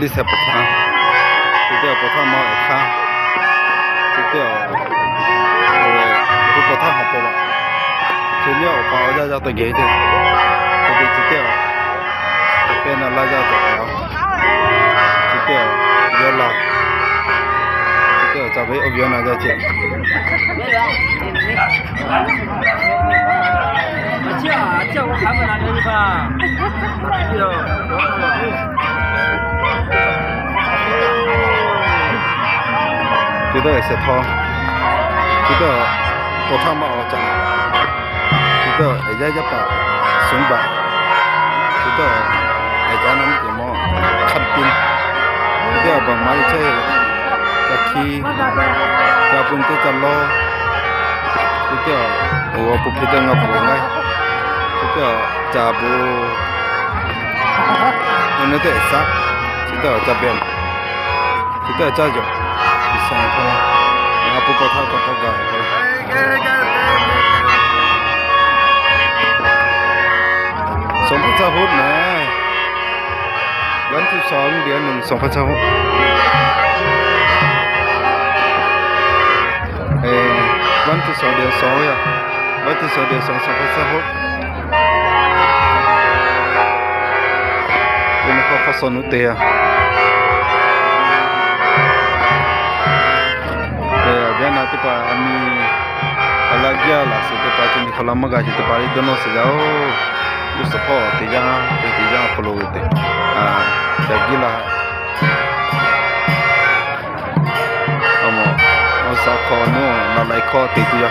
Di se pota. Ti te pota mo e kha. Ti te o. Pu pota ho po ba. Ti ni o pa o ja ja to ge te. Ti te ti te o. Pe na la ja to o. Ti te o. Yo la. Ti te o cha be o yo na ja che. ເດີ ເສດທອງ ເດີ ໂຕທາມາອອກຈາກ ເດີ ໄອ້ຍາຍາປາ ຊຸນບາ ເດີ ໄອ້ຈານຳເກມ ຄັນປິນ ເດີ ບັງໄມ້ໃຊ້ ກະຄີ ກະປຸນເຕຈະລໍ ເດີ ໂອ ປຸເພເດີ ງອບໂຫງໄງ ເດີ ຈາບູ ເນເຕສະ ເດີ ຈາເບນ ເດີ ຈາໂຢ ອີສານພະ ງາປຸປະທາກະປະກາ ສອງພັນຊາວຫົກນະ ວັນທີສອງ ເດືອນໜຶ່ງ ສອງພັນຊາວຫົກ ເອີ ວັນທີສອງ ເດືອນສອງ ເອີ ວັນທີສອງ ເດືອນສອງ ສອງພັນຊາວຫົກ ເປັນຂໍ້ ຂໍ້ສອນອຸເຕຍ ເອີ ເວນາຕິປາ ອາມີ ອາລາກິອາລາ ເສດຕະປາ ເຈນິຄອລາ ມະກາ ເຈຕະປາ ລິໂດໂນ ເສຍ ໂອ ຢູສະພໍ ເຕຍາ ເຕຍາ ໂຄໂລ ເຕ ອາ ຈາກິລາ ອາໂມ ອາຊາ ຄອ ໂນ ນາໄລ ຄອ ເຕ ເຕຍາ.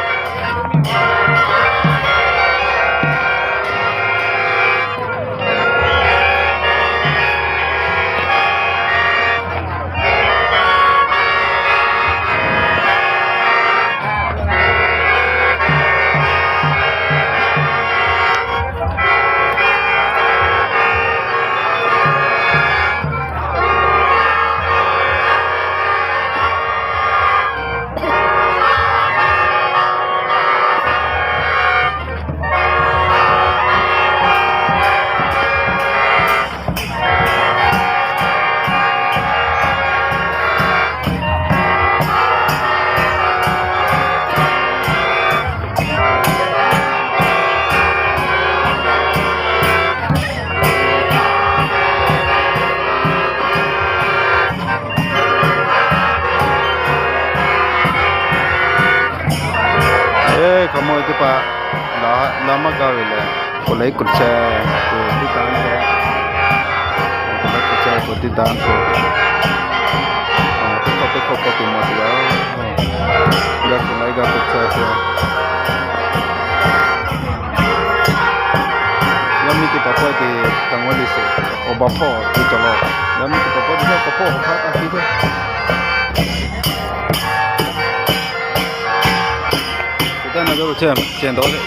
ເອີ ຂະໂມຍຕິປະ ລາ ລາມາກາເວແລ ກົດໄລກົດແຊ ກົດຕິດຕາມ ກົດໄລກົດແຊ ກົດຕິດຕາມ ກົດ ເອີ ເຂົ້າໄປເຂົ້າປະຕູໝົດແລ້ວ ຢາກກົດໄລກໍກົດແຊ ລາວມີຕິປະປ່ອຍທີ່ທາງວັນດີເສ ໂອບາພໍ ທີ່ຈະລອ ລາວມີຕິປະປ່ອຍທີ່ເຂົາພໍ ພາຕາທີ່ເດີ Kita nak dulu, Cem. Cem, tahu tak?